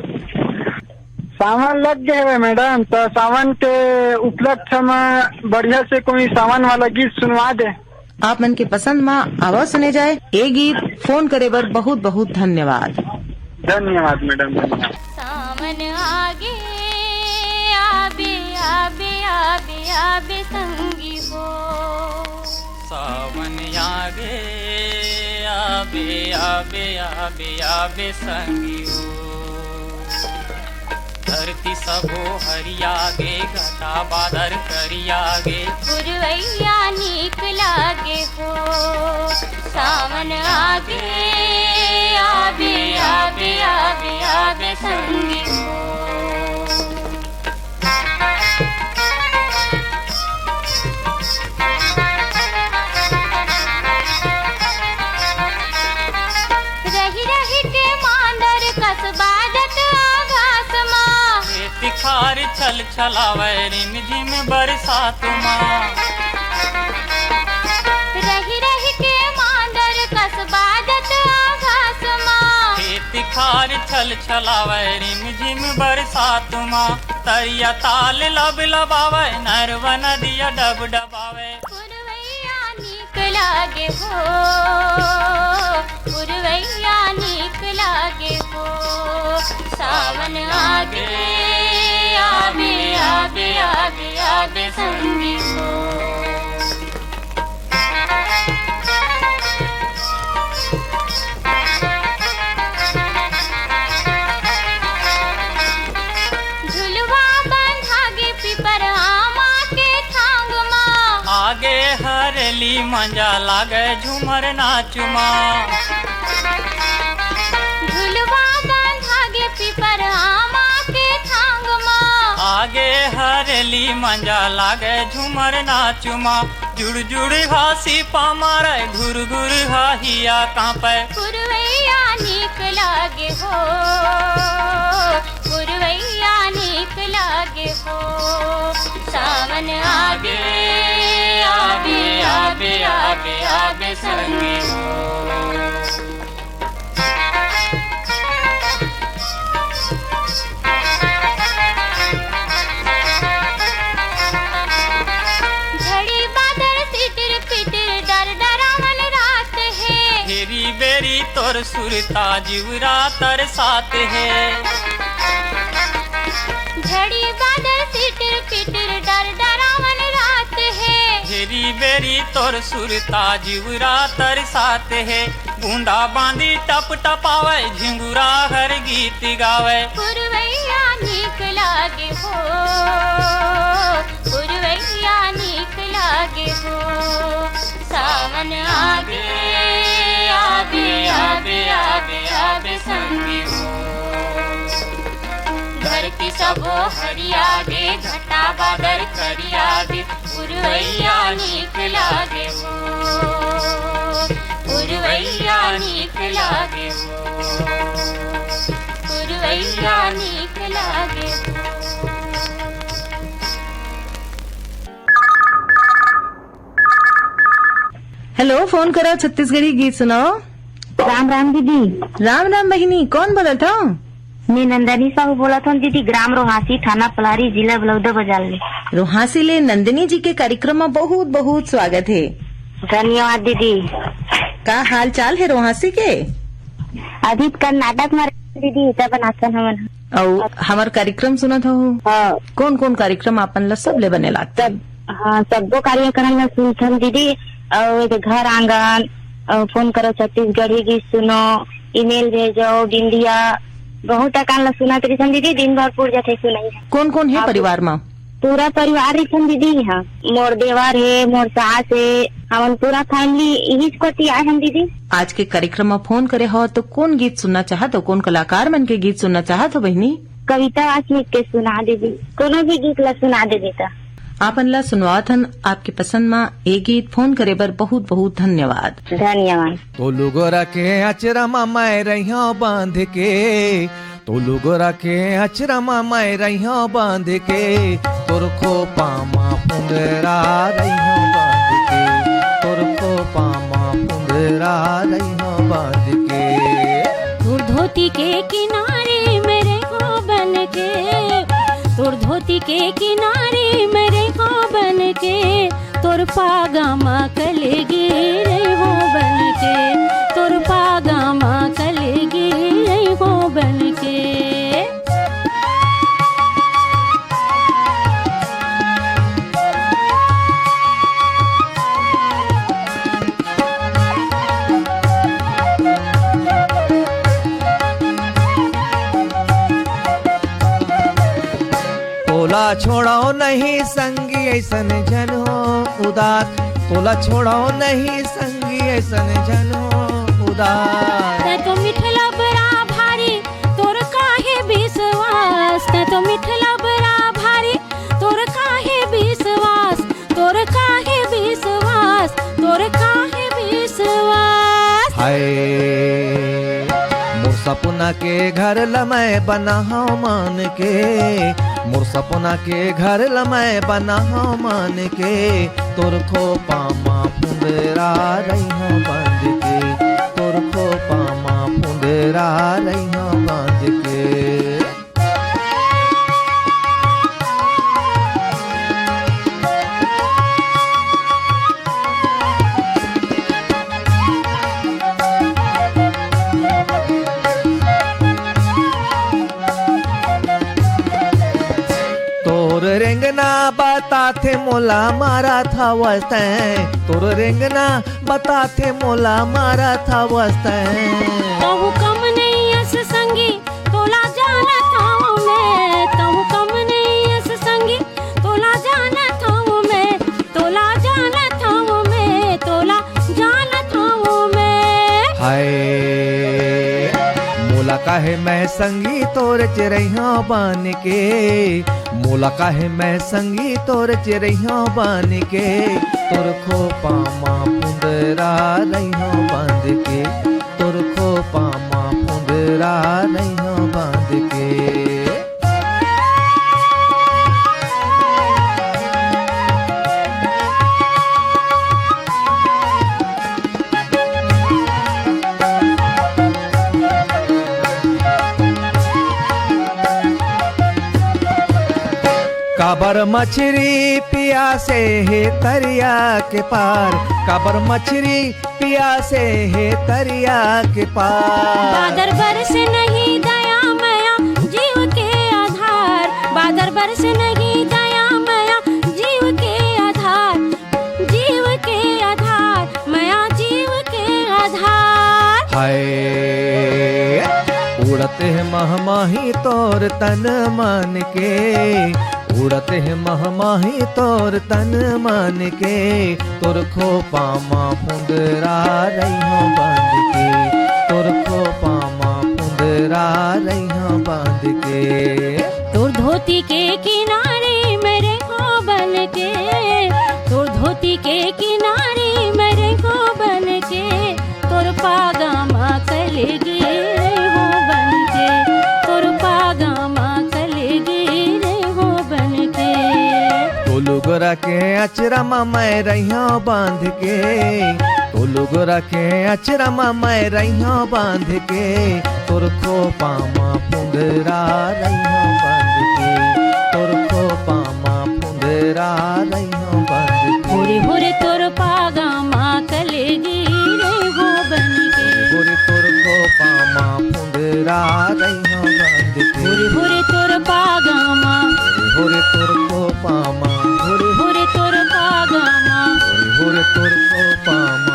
सावन लग गए हवे मैडम, तो सावन के उपलक्ष्य में बढ़िया से कोई सावन वाला गीत सुनवा दे। आप मन के पसंद मा आवा सुने जाए ए गीत। फोन करे बर बहुत बहुत धन्यवाद। धन्यवाद मैडम, धन्यवाद। सावन आगे आबे, आबे, आबे, आबे संगी हो। सावन आगे आबे, आबे, आबे, आबे संगी हो। धरती सबो हरिया गे, घटा बादर करिया गे। पुरवैया नीक लागे हो। सावन आगे आबे, आबे, आबे, आबे संगी हो। रहि रहि के मांदर कस बाजत आकाश मा। ए तिखार छल छलावे रिम झिम बरसात मा। रहि रहि के मांदर कस बाजत आकाश मा। ए तिखार छल छलावे रिम झिम बरसात मा। तरिया ताल लब लबावे, नरवा नदिया डब डबावे। पुरवैया नीक लागे हो, पुरवैया नीक लागे हो। सावन आगे आबे, आबे, आबे, आबे संगी हो। झुलवा बंधा गे पीपर आमा के थांग मा। आगे हरेली मंजा लागे झूमर नाच मा। झुलवा बंधा गे पीपर आमा के थांग मा। आगे हरेली मंजा लागे झूमर नाच मा। जुड़ जुड़ हासी पा मारे, घुर घुर हाहिया कांपे। पुरवैया नीक लागे हो, पुरवैया नीक लागे हो। सावन आगे, आबे, आबे, आबे, आबे संगी हो। झड़ी बादर सिटिर पिटिर डर डरावन रात हे। हेरी बेरी तोर सुरता जिवरा तरसात हे। झड़ी बादर सिटिर पिटिर डर डरावन रात हे। हेरी बेरी तोर सुरता जिवरा तरसात हे। बूंदा बांदी टप टपावे, झिंगुरा हर गीत गावे। पुरवैया नीक लागे हो, पुरवैया नीक लागे हो। सावन आगे, आगे, आगे, आगे, आगे संगी हो। धरती सबो हरिया गे, घटा बादर करिया गे, पुरवैया नीक लागे हो, पुरवैया नीक लागे हो, पुरवैया हेलो, फोन करो, छत्तीसगढ़ी गीत सुनाओ। राम राम दीदी। राम राम बहिनी, कौन बोलत हो? मैं नंदनी साहू बोलत हूँ दीदी, ग्राम रोहासी, थाना पलारी, जिला बलौदा बजार ले। रोहासी ले नंदनी जी के कार्यक्रम में बहुत बहुत स्वागत है। धन्यवाद दीदी। का हाल चाल है रोहासी के? अभी कर्नाटक में दीदी, तब नाचन हमन। अउ हमर कार्यक्रम सुनत हो? हाँ। कौन कौन कार्यक्रम आपन ला सबले बने लागथे? सब, हाँ, सब्बो कार्यक्रम ला सुनथन दीदी। अउ एक घर आंगन, अउ फोन करो छत्तीसगढ़ी गीत सुनो, ईमेल भेजो, बिंदिया, बहुत अकान ला सुनत रहिथन दीदी, दिन भर पुर जाथे सुनई। कौन कौन है आप परिवार मा? पूरा परिवार रहिथन दीदी। यहाँ मोर देवर हे, मोर सास हे, हमन पूरा फैमिली इही कोती आए हन दीदी। आज के कार्यक्रम म फोन करे हो तो कौन गीत सुनना चाहत हो, कौन कलाकार मन के गीत सुनना चाहत हो बहिनी? कविता वासनिक के सुना दीदी, कोनो भी गीत ला सुना दे बेटा। आपन ला सुनवात हन आपके पसंद मा ए गीत। फोन करे बर बहुत बहुत धन्यवाद। धन्यवाद। तो लुगोरा के अचरा मा मैं रहियो बांध के, तो लुगोरा के अचरा मा मैं रहियो बांध के, तोर खोपा मा फुंदरा रहियो बांध के, तोर खोपा मा फुंदरा रहियो बांध के। तोर धोती के किनारे मेरे हो बन के, तोर धोती के किनारे मेरे हो बन के, तोर पागा मा कलगी रहियो बन के, तोर पागा मा कलगी रहियो बन के। तोला छोड़ो नहीं संगी ऐसन झन हो उदास, तोला छोड़ो नहीं संगी ऐसन झन हो उदास। तै तो मिठला बड़ा भारी, तोर काहे विश्वास, तै तो मिठला बड़ा भारी, तोर काहे विश्वास, तोर काहे विश्वास, तोर काहे विश्वास। हाय, मोर सपना के घर ल मैं बनाहव मान के, मोर सपना के घर ल मैं बनाहव मान के, तोर खोपा मा फुंदरा रहियो बांध के, तोर खोपा मा फुंदरा रहियो बांध के। तोर रेंगना बताथे मोला मारत हवस तैं, तोर रेंगना बताथे मोला मारत हवस तैं। कहूँ कम नइ अस संगी, तोला जानत हवं मैं, कहूँ कम नइ अस संगी, तोला जानत हवं मैं, तोला जानत हवं मैं, तोला जानत हवं मैं। हाय, मोला काहे मैं संगी तोर चिरैया बन के, मोला काहे मैं संगी तोर चिरैया बन के, तोर खोपा मा फुंदरा रहियो बांध के, तोर खोपा मा फुंदरा रहियो बांध के। काबर मछरी पियासे हे तरिया के पार, काबर मछरी पियासे हे तरिया के पार। बादर बरस नहीं दया मया जीव के आधार, बादर बरस नहीं दया मया जीव के आधार, जीव के आधार, मया जीव के आधार। हाय, उड़त हे महमाही तोर तन मन के, उड़त हे महमाही तोर तन मन के, तोर खोपा मा फुंदरा रहियो बांध के, तोर खोपा मा फुंदरा रहियो बांध के। तोर धोती के किनारे मेरे हो बन के, तोर धोती के किनारे मेरे हो बन के, तोर पागा मा कलगी हो बन के, तोर के अचरा म मैं रहिया बांध के, तोलू गोरा के अचरा म मैं रहिया बांध के, तोर खोपा म फुंदरा रहिया बांध के, तोर खोपा म फुंदरा रहिया बांध के। होरे होरे तोर पागा म कलेगी रे हो बन के। होरे तोर खोपा म फुंदरा रहिया बांध के। होरे होरे तोर पागा म। होरे तोर खोपा म। होरे होरे तोर पागा म। होरे होरे तोर खोपा म।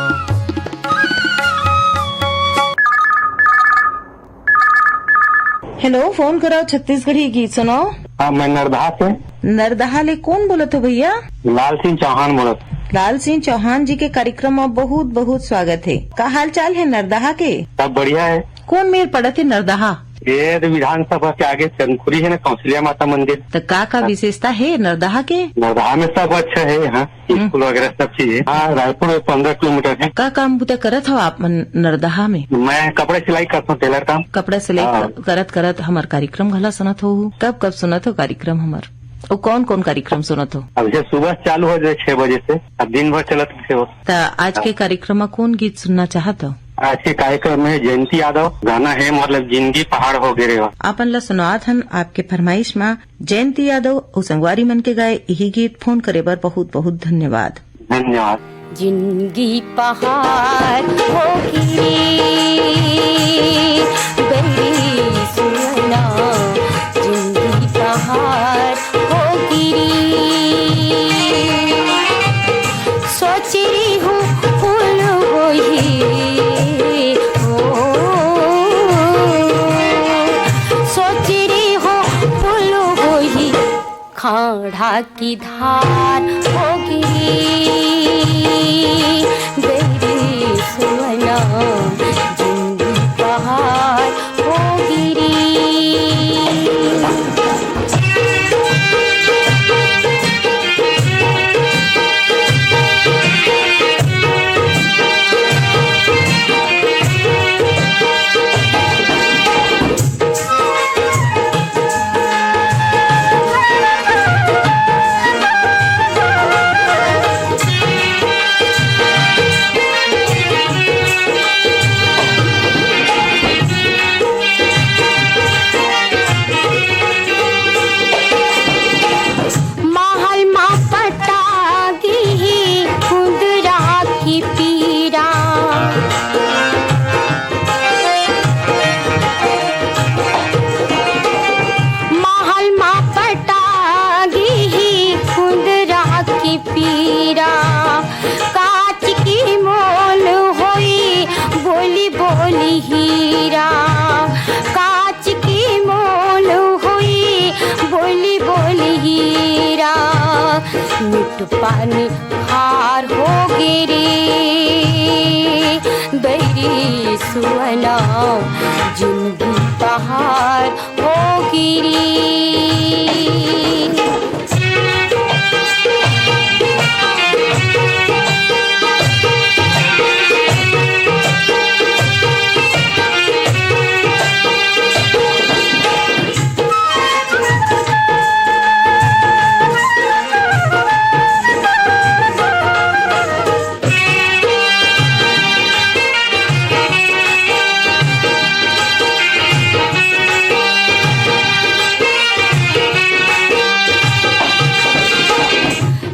हेलो, फोन कराओ छत्तीसगढ़ी गीत सुनाओ। हाँ, मैं नरदहा से। नरदहा ले कौन बोलत हो भैया? लाल सिंह चौहान बोलत। लाल सिंह चौहान जी के कार्यक्रम में बहुत बहुत स्वागत है। का हाल चाल है नरदहा के? सब बढ़िया है। कौन मेर पड़त है नरदहा? ये तो विधानसभा के आगे चंदखुरी है ना, कौशल्या माता मंदिर। तो का का हाँ। विशेषता है नरदहा के? नरदहा में सब अच्छा है यहाँ। हम्म। स्कूल वगैरह सब चीज है। हाँ, रायपुर में पन्द्रह किलोमीटर है। का काम बुता करत हो आप मन नरदहा में? मैं कपड़ा सिलाई करता हूँ, टेलर काम। कपड़ा सिलाई हाँ। क-, करत करत हमार कार्यक्रम घला सुनत हो। कब कब सुनत हो कार्यक्रम हमार? और कौन कौन कार्यक्रम सुनत हो? अब जब सुबह चालू हो जाए छह बजे से, अब दिन भर चलत रहे हो। त आज के हाँ। कार्यक्रम में कौन गीत सुनना चाहत हो? आज के कार्यक्रम में जयंती यादव, गाना है मतलब जिंदगी पहाड़ हो गे रे। आपन ला सुनात हन आपके फरमाइश मा जयंती यादव अउ संगवारी मन के गाए इही गीत। फोन करे बर बहुत बहुत धन्यवाद। धन्यवाद। जिंदगी पहाड़ हो गे रे, बैरी सुना, जिंदगी पहाड़ हो गे रे। सोच रही हूँ फूल होही, ओ, सोच रही हूँ फूल होही, खाड़ा की धार हो गे रे, बैरी सुना, जिंदगी पहाड़ हो गे रे। महल मा पटा गिही कुंदरा की पीरा। महल मा पटा गिही कुंदरा की पीरा। काच की मोल होई बोली बोली हीरा। काच की मोल होई बोली बोली हीरा। मिठ पानी खार हो गे रे, बैरी सुना, जिंदगी पहाड़ हो गे रे।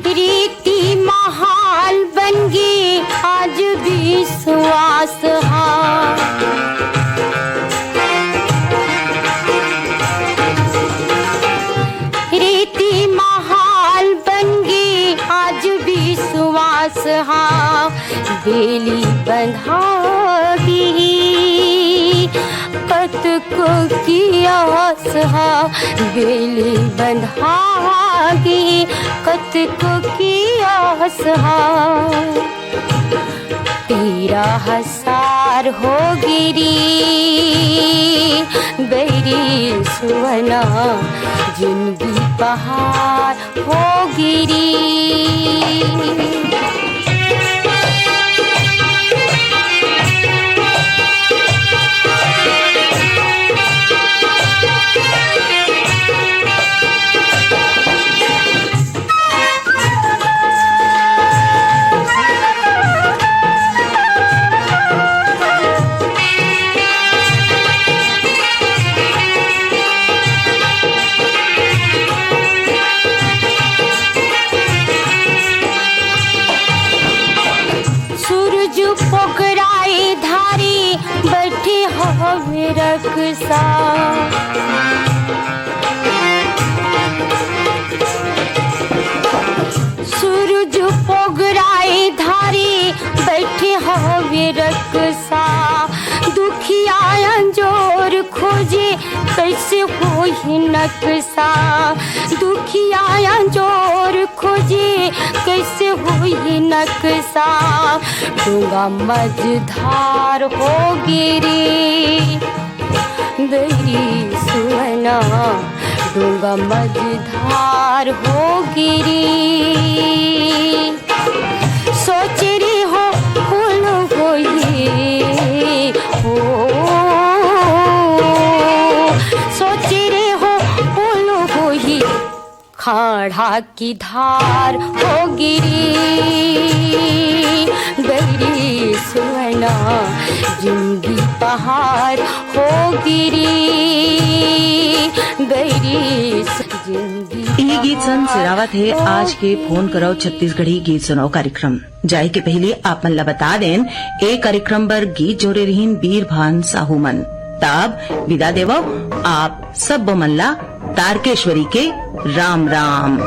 रीति महाल बन गे आज विश्वास हा। रीति महाल बन गे आज विश्वास हा। बेली बंधा गिही कतको की आस हा। बेली बंधा गिही कतको की आस हा। तेरा हजार हो गे रे, बैरी सुना, जिंदगी पहाड़ हो गे रे। रकसा। सूरज पोगराए धारी बैठे हवे रकसा। दुखिया अंजोर खोजे कैसे होही नकसा। दुखिया अंजोर खोजे कैसे होही नकसा। डूंगा मझधार हो गे रे बैरी सुना। डूंगा मझधार हो गे रे। सोच रे हो फूल होही हो। सोच रे हो फूल होही। खाड़ा की धार हो गे रे बैरी सुना। जिंदगी पहाड़ हो गे रे बैरी। जिंदगी ये गीत सन सिरावत हे आज के फोन करव छत्तीसगढ़ी गीत सुनाव कार्यक्रम। जाए के पहले आप मन ला बता देन, ए कार्यक्रम बर गीत जोड़े रहिन बीरभान साहू मन। तब विदा देवव आप सब मन ला तारकेश्वरी के राम राम।